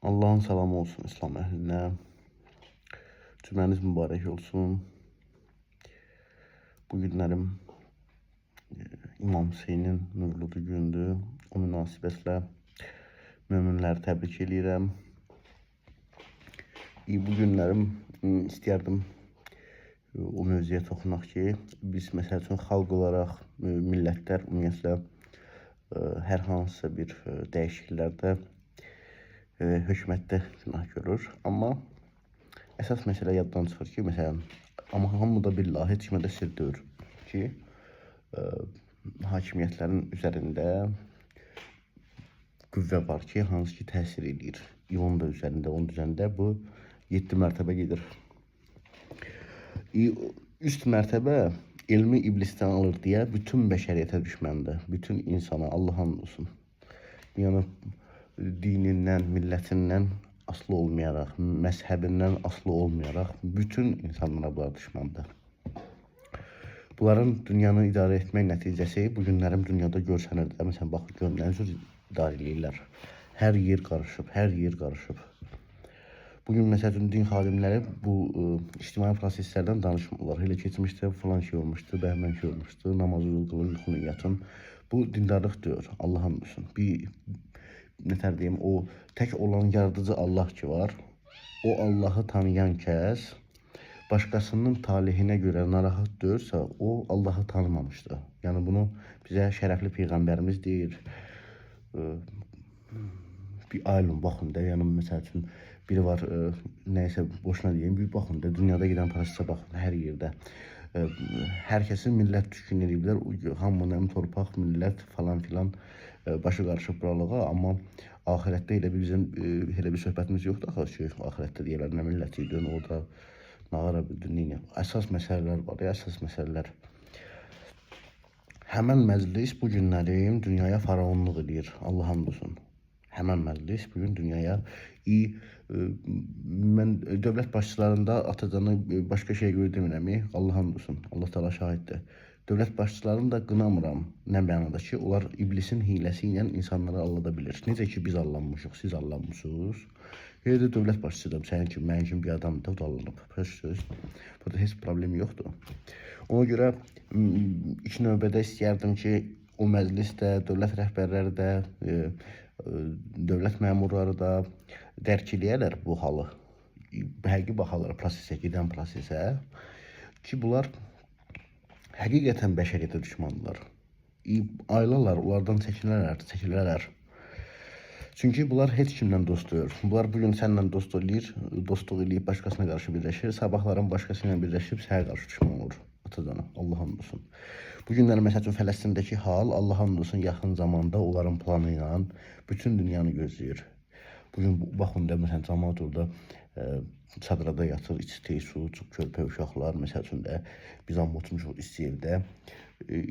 Allahın salamı olsun İslam əhlinə. Cüməniz mübarək olsun. Bu günlərim İmam Hüseynin mövludu gündür. O münasibətlə möminləri təbrik eləyirəm. Bu günlərim istəyərdim o mövzuya toxunaq ki, biz məsəl üçün xalq olaraq millətlər ümumiyyətlə hər hansısa bir dəyişikliklərdə hökumətdə günah görür. Amma əsas məsələ yaddan çıxır ki, məsələn, amma hamı da billahi heç kimə də sir deyil ki, hakimiyyətlərin üzərində qüvvə var ki, hansı ki təsir eləyir. İlon da üzərində, onun üzərində bu 7 mərtəbə gedir. Üst mərtəbə elmi iblisdən alır deyə bütün bəşəriyyətə düşməndir. Bütün insana Allah and olsun. Yəni dinindən, millətindən asılı olmayaraq, məzhəbindən asılı olmayaraq bütün insanlara bunlar düşməndir. Bunların dünyanı idarə etmək nəticəsi bu günlərim dünyada görsənir də. Məsələn, baxın görün nə cür idarə eləyirlər. Hər yer qarışıb, hər yer qarışıb. Bugün məsəl üçün din xadimləri bu ictimai proseslərdən danışmırlar. Elə keçmişdə falan şey olmuşdu, bəhmən şey olmuşdu, namazı qılın, yuxunu yatın. Bu dindarlıq deyil, Allah and olsun. Bir nətər deyim, o tək olan yaradıcı Allah ki var. O Allahı tanıyan kəs başqasının talehinə görə narahat deyilsə, o Allahı tanımamışdır. Yəni bunu bizə şərəfli peyğəmbərimiz deyir. Bir aylın baxın da, yəni məsəl üçün biri var, nəysə boşuna deyim, bir baxın da, dünyada gedən prosesə baxın hər yerdə. Hər kəsin millət düşkün eləyiblər. Hamının torpaq, millət falan filan başı qarışıb buralığa, amma axirətdə elə bir bizim elə bir söhbətimiz yoxdur axı ki, axirətdə deyirlər nə millət idin, orada nə ara bildin, nə. Əsas məsələlər var, ya, əsas məsələlər. Həmən məclis bu günlərim dünyaya faraonluq eləyir. Allah and olsun. Həmən məclis bu gün dünyaya mən dövlət başçılarında atacanı başqa şey görə demirəm. Allah and olsun. Allah Teala şahiddir. Dövlət başçılarını da qınamıram. Nə mənada ki, onlar iblisin hiləsi ilə insanları aldada bilir. Necə ki biz allanmışıq, siz allanmısınız. Elə də dövlət başçısı da sənin kimi, mənim kimi bir adam da allanıb. Söz. Burada heç problem yoxdur. Ona görə ilk növbədə istəyərdim ki, o məclis də, dövlət rəhbərləri də, dövlət məmurları da dərk eləyərlər bu halı. Həqiqi baxarlar prosesə, gedən prosesə ki, bunlar həqiqətən bəşəriyyətə düşmandırlar. Ayılarlar, onlardan çəkinərlər, çəkilərlər. Çünki bunlar heç kimlə dost deyil. Bunlar bu gün səninlə dost eləyir, dostluq eləyib başqasına qarşı birləşir, sabahların başqası ilə birləşib sənə qarşı düşmən olur. Atacana, Allah and olsun. Bu günlər məsəl üçün Fələstindəki hal Allah and olsun yaxın zamanda onların planı ilə bütün dünyanı gözləyir. Bu gün baxın da məsələn camaat orada çadırda yatır, içdi su, çox körpə uşaqlar məsəl üçün də biz amma oturmuşuq isti evdə. E,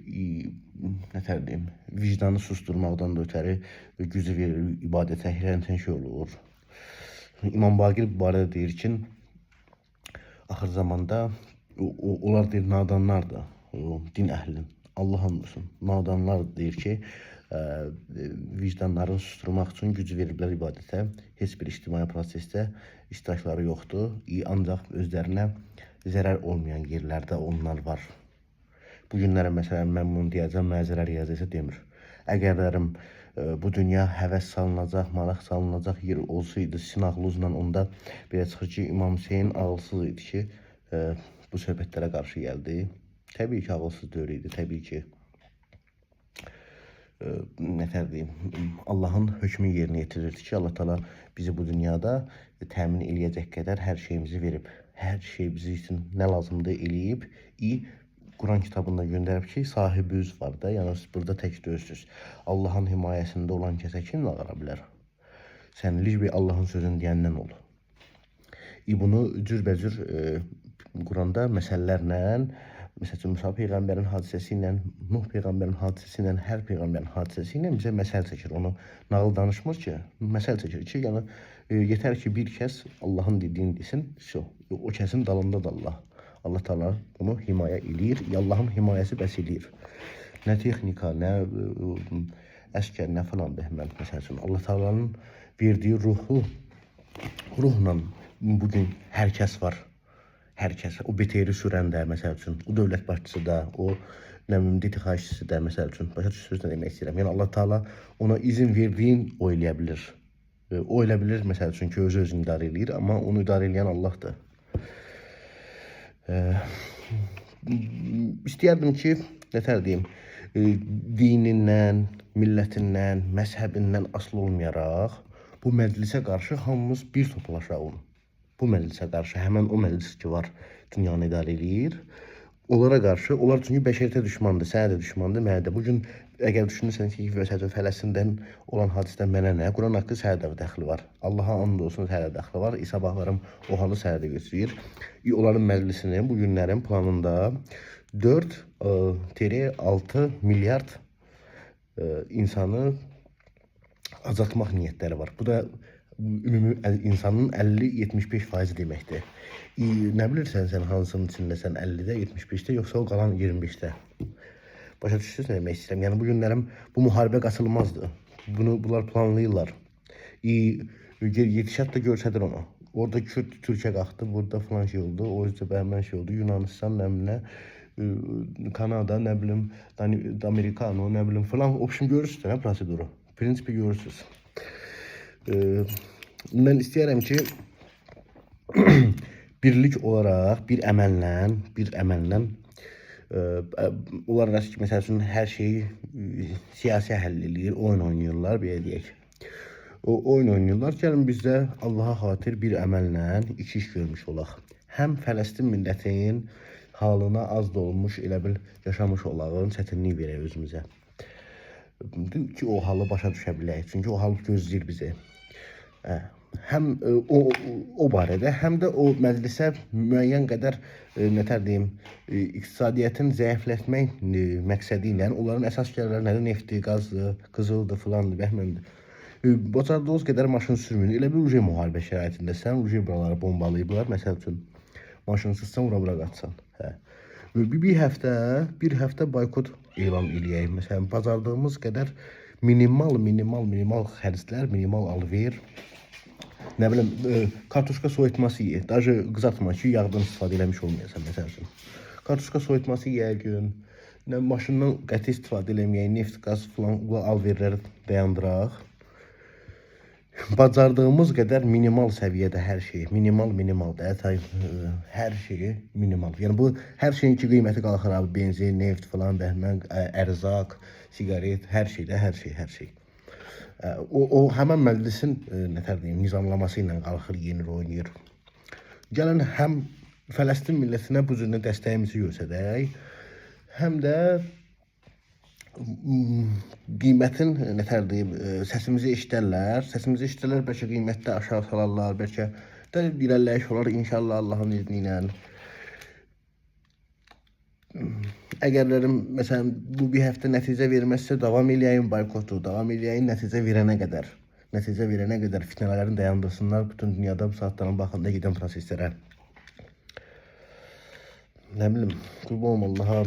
nətər deyim, vicdanı susturmaqdan da ötəri gücü verir ibadətə, hər şey olur. İmam Baqir bu barədə deyir ki, axır zamanda onlar deyir nadanlardır. O din əhlinin. Allah and olsun. Nadanlar deyir ki, vicdanlarını susturmaq üçün güc veriblər ibadətə. Heç bir ictimai prosesdə iştirakları yoxdur. Ancaq özlərinə zərər olmayan yerlərdə onlar var. Bu günlərə məsələn mən bunu deyəcəm, mənə zərər yeyəcəksə demir. Əgərlərim bu dünya həvəs salınacaq, maraq salınacaq yer olsaydı sinaqluzla onda belə çıxır ki, İmam Hüseyn ağılsız idi ki, bu söhbətlərə qarşı gəldi. Təbii ki, ağılsız deyil idi, təbii ki, nətər deyim, Allahın hökmü yerinə yetirirdi ki, Allah Taala bizi bu dünyada təmin eləyəcək qədər hər şeyimizi verib. Hər şey bizi üçün nə lazımdır eləyib. Quran kitabında göndərib ki, sahibiniz var da, yəni siz burada tək deyilsiniz. Allahın himayəsində olan kəsə kim qara bilər? Sən bir Allahın sözünü deyəndən ol. Bunu cürbəcür Quranda məsələlərlə, məsəl üçün Musa peyğəmbərin hadisəsi ilə, Nuh peyğəmbərin hadisəsi ilə, hər peyğəmbərin hadisəsi ilə bizə məsəl çəkir. Onu nağıl danışmır ki, məsəl çəkir ki, yəni yetər ki bir kəs Allahın dediyini desin, vəsə, o kəsin dalında da Allah. Allah Taala bunu himayə eləyir. Allahın himayəsi bəs eləyir. Nə texnika, nə əskər, nə falan bəhmən məsəl üçün Allah Taala'nın verdiyi ruhu ruhla bugün hər kəs var. Hər kəs. O BTR-i sürən də, məsəl üçün, o dövlət başçısı da, o nə bilim DTH-çısı da, məsəl üçün. Başa düşürsünüz nə demək istəyirəm? Yəni Allah Taala ona izin verdiyin o eləyə bilir. O elə bilir, məsəl üçün ki, özü özünü idarə eləyir, amma onu idarə eləyən Allahdır. İstəyərdim ki, nətər deyim, dinindən, millətindən, məzhəbindən asılı olmayaraq bu məclisə qarşı hamımız bir toplaşaq. Bu məclisə qarşı, həmən o məclis ki var, dünyanı idarə eləyir. Onlara qarşı, onlar çünki bəşəriyyətə düşmandır, sənə də düşmandır, mənə də. Bu gün əgər düşünürsən ki, məsəl üçün Fələstindən olan hadisədən mənə nə? Quran haqqı sənə də dəxli var. Allaha and olsun sənə də dəxli var. İsa baxlarım o halı sənə də götürür. Onların məclisinin bu günlərin planında 4,6 milyard insanı azaltmaq niyyətləri var. Bu da ümumi insanın 50-75% deməkdir. Nə bilirsən sən hansının içindəsən, 50-də, 75-də, yoxsa o qalan 25-də? Başa düşürsünüz nə demək istəyirəm? Yəni bu günlərim bu müharibə qaçılmazdı. Bunu bunlar planlayırlar. Gedişat da göstərir onu. Orada Kürt Türkiyə qalxdı, burada falan şey oldu. O üzrə bəhmən şey oldu. Yunanistan nə bilim nə, Kanada, nə bilim, Amerikano, nə bilim falan. O şimdi görürsünüz də, nə proseduru. Prinsipi görürsünüz. Mən istəyirəm ki, birlik olaraq bir əməllə, bir əməllə onlar ki, məsəl üçün hər şeyi siyasi həll eləyir, oyun oynayırlar, belə deyək. O oyun oynayırlar. Gəlin biz də Allaha xatir bir əməllə iki iş görmüş olaq. Həm Fələstin millətinin halına az da olmuş elə bil yaşamış olağın, çətinlik verək özümüzə. Ki o halı başa düşə bilək. Çünki o hal gözləyir bizi. Həm o barədə, həm də o məclisə müəyyən qədər nətər deyim, iqtisadiyyatın zəiflətmək məqsədi ilə onların əsas gəlirləri nədir? Neftdir, qazdır, qızıldır, filandır, bəhməndir. Bacardığınız qədər maşın sürməyin. Elə bir uje müharibə şəraitində sən uje buraları bombalayıblar, məsəl üçün. Maşınsızsan ura bura qaçsan. Hə. Bir həftə boykot elan eləyək. Məsələn, bacardığımız qədər minimal, minimal, minimal xərclər, minimal alver. Nə bilim, kartoşka soyutması ye. Daje qızartma ki, yağdan istifadə eləmiş olmayasan, məsəl üçün. Kartoşka soyutması yeyək gün. Nə maşından qəti istifadə eləməyək, neft, qaz filan alverləri dayandıraq. Bacardığımız qədər minimal səviyyədə hər şeyi, minimal, minimal da, hər şeyi minimal. Yəni bu hər şeyin ki qiyməti qalxır abi, benzin, neft filan, bəhmən, ərzaq, siqaret, hər şeydə, hər şey, hər şey. O həmən məclisin nətər deyim, nizamlaması ilə qalxır, yenir, oynayır. Gəlin həm Fələstin millətinə bu cür dəstəyimizi göstərək, həm də qiymətin nətər deyim, səsimizi eşidərlər, səsimizi eşidərlər, bəlkə qiymətdə aşağı salarlar, bəlkə də irəliləyiş olar inşallah Allahın izni ilə. Əgərlərim məsələn bu bir həftə nəticə verməzsə davam eləyəyin boykotu, davam eləyəyin nəticə verənə qədər. Nəticə verənə qədər fitnələrini dayandırsınlar bütün dünyada bu saatların baxında gedən proseslərə. Nə bilim, qurban olum Allaha.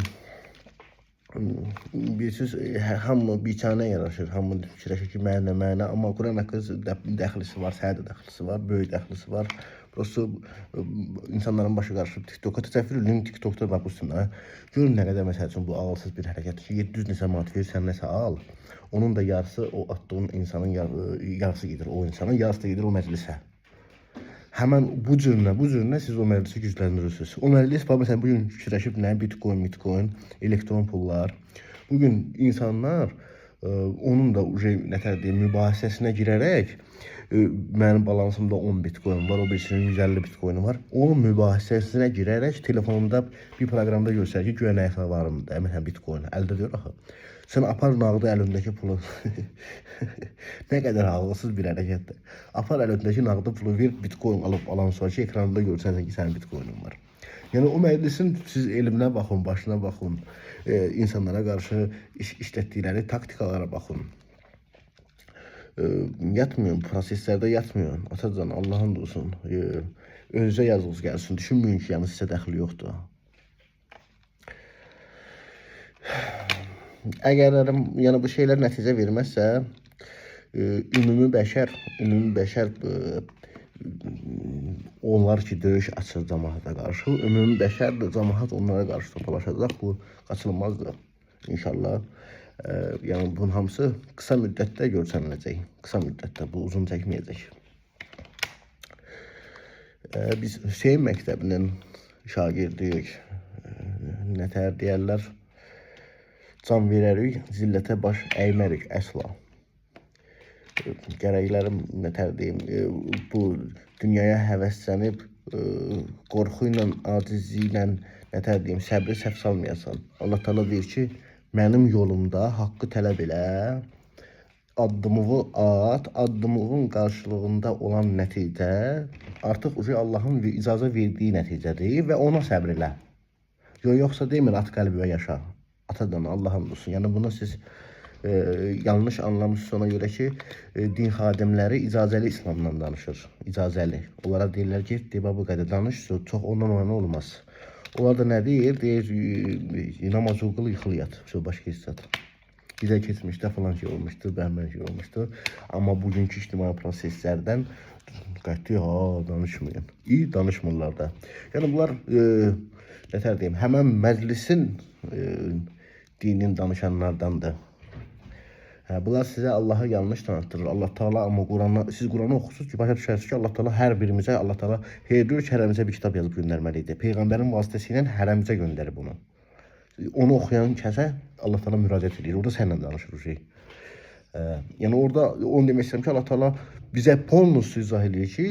Bilirsiniz, hamı biçanə yaraşır, hamı fikirləşir ki, mənə, mənə, amma Quran haqqı dəxlisi var, sənə də dəxlisi var, böyük dəxlisi var. Prosto insanların başı qarışıb TikToka təsəvvür edin, TikTokda baxırsın ha. Görün nə qədər məsəl üçün bu ağılsız bir hərəkətdir ki, 700 neçə manat ver, sən nəsə al. Onun da yarısı o atdığın insanın yarısı gedir o insana, yarısı da gedir o məclisə. Həmən bu cürünə, bu cürünə siz o məclisi gücləndirirsiniz. O məclis, bax, məsələn, bu gün fikirləşib nə Bitcoin, Bitcoin, elektron pullar. Bu gün insanlar onun da uje nətər deyim, mübahisəsinə girərək mənim balansımda 10 Bitcoin var, o birisinin 150 Bitcoini var. Onun mübahisəsinə girərək telefonunda bir proqramda göstərir ki, güya nəyisə varımdır, məsələn Bitcoin əldə deyir axı. Sən apar nağdı əlindəki pulu. Nə qədər ağılsız bir hərəkətdir. Apar əlindəki nağdı pulu ver, Bitcoin alıb alan sonra ki, ekranda görsən ki, sənin Bitcoinin var. Yəni o məclisin siz elminə baxın, başına baxın, insanlara qarşı işlətdikləri taktikalara baxın. Yatmıyorum, proseslərdə yatmıyorum. Atacan, Allahın da olsun. Özünüzə yazığınız gəlsin. Düşünməyin ki, yəni sizə dəxli yoxdur. Əgər yəni bu şeylər nəticə verməzsə, ümumi bəşər, ümumi bəşər Onlar ki döyüş açır cəmaata qarşı, ümumi bəşər də cəmaat onlara qarşı topalaşacaq. Bu qaçılmazdır inşallah. Yəni bunun hamısı qısa müddətdə görsəniləcək. Qısa müddətdə, bu uzun çəkməyəcək. Biz Hüseyn məktəbinin şagirdiyik. Nətər deyərlər? Can verərik, zillətə baş əymərik əsla. Gərəklərim nətər deyim, bu dünyaya həvəslənib qorxu ilə, acizliklə, nətər deyim, səbri səhv salmayasan. Allah Taala deyir ki, mənim yolumda haqqı tələb elə, addımını at, addımının qarşılığında olan nəticə artıq uca Allahın icazə verdiyi nəticədir və ona səbr elə. Yoxsa demir at qəlbivə yaşa. Atadan Allah'ın olsun. Yəni bunu siz yanlış anlamışsınız ona görə ki, din xadimləri icazəli İslamdan danışır. İcazəli. Onlara deyirlər ki, de bu qədər danış, çox ondan ona olmaz. Onlar da nə deyir? Deyir, namaz qıl, yıxıl yat. Başqa heç zat. Bizə keçmişdə falan şey olmuşdu, bəhmən şey olmuşdu. Amma bugünkü ictimai proseslərdən qəti ha danışmayın. İyi danışmırlar da. Yəni bunlar nətər deyim, həmən məclisin dinin danışanlardandır. Hə, bunlar sizə Allahı yanlış tanıtdırır. Allah Taala amma Qurana, siz Quranı oxusunuz ki, başa düşərsiniz ki, Allah Taala hər birimizə, Allah Taala her bir hərəmizə bir kitab yazıb göndərməli idi. Peyğəmbərin vasitəsilə hərəmizə göndərib onu. Onu oxuyan kəsə Allah Taala müraciət edir. Orada səninlə danışır o şey. Yəni orada onu demək istəyirəm ki, Allah Taala bizə polnusu izah eləyir ki,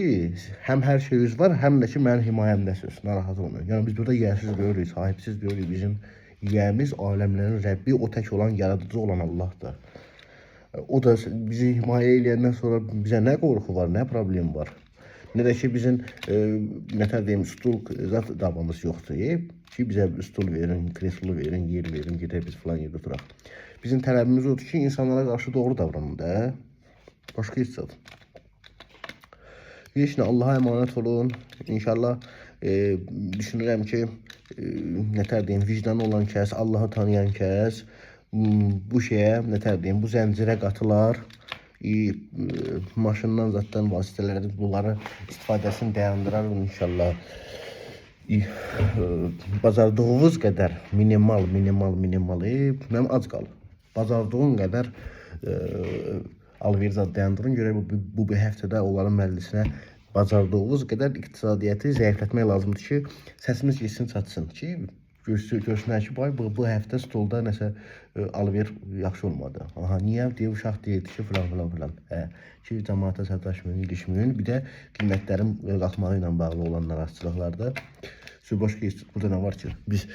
həm hər şeyiniz var, həm də ki mənim himayəmdəsiniz. Narahat olmayın. Yəni biz burada yiyəsiz deyilik, sahibsiz deyilik. Bizim yiyəmiz aləmlərin Rəbbi, o tək olan, yaradıcı olan Allahdır. O da bizi himayə eləyəndən sonra bizə nə qorxu var, nə problem var. Nə də ki bizim nətər deyim, stul zat davamız yoxdur. Ki bizə stul verin, kreslo verin, yer verin, gedək biz falan yerdə oturaq. Bizim tələbimiz odur ki, insanlara qarşı doğru davranın da. Başqa heç zat. Heç nə, Allaha əmanət olun. İnşallah düşünürəm ki, nətər deyim, vicdanı olan kəs, Allahı tanıyan kəs bu şeyə, nətər deyim, bu zəncirə qatılar. E, maşından zaddan vasitələrdən bunları istifadəsini dayandırar inşallah. E, bacardığınız qədər minimal, minimal, minimal, mənim az qalır. Bacardığın qədər alver zad dayandırın. Görək bu bir həftədə onların məclisinə bacardığınız qədər iqtisadiyyatı zəiflətmək lazımdır ki, səsimiz getsin çatsın ki, görsünlər ki, bay bu həftə stolda nəsə alver yaxşı olmadı. Aha, niyə? Deyə uşaq deyirdi ki, filan filan filan. Hə, ki cəmaata sataşmayın, ilişməyin. Bir də qiymətlərin qalxmağı ilə bağlı olan narazılıqlarda. Başqa heç burada nə var ki? Biz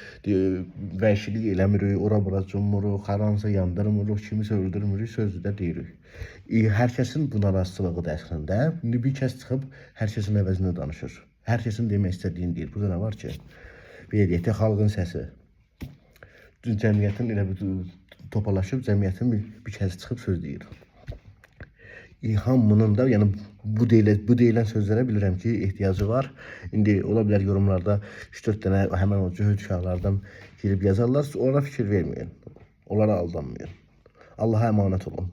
vəhşilik eləmirik, ora bura cummuruq, haransa yandırmırıq, kimisə öldürmürük, sözü də deyirik. Hər kəsin bu narazılığıdır əslində. İndi bir kəs çıxıb hər kəsin əvəzinə danışır. Hər kəsin demək istədiyini deyir. Burada nə var ki? Belə deyək də, xalqın səsi. Cəmiyyətin elə bir topalaşıb cəmiyyətin bir kəsi çıxıb söz deyir. Hamının da, yəni bu deyilən sözlərə bilirəm ki, ehtiyacı var. İndi ola bilər yorumlarda 3-4 dənə həmin o cöhüd uşaqlardan girib yazarlar. Onlara fikir verməyin. Onlara aldanmayın. Allaha əmanət olun.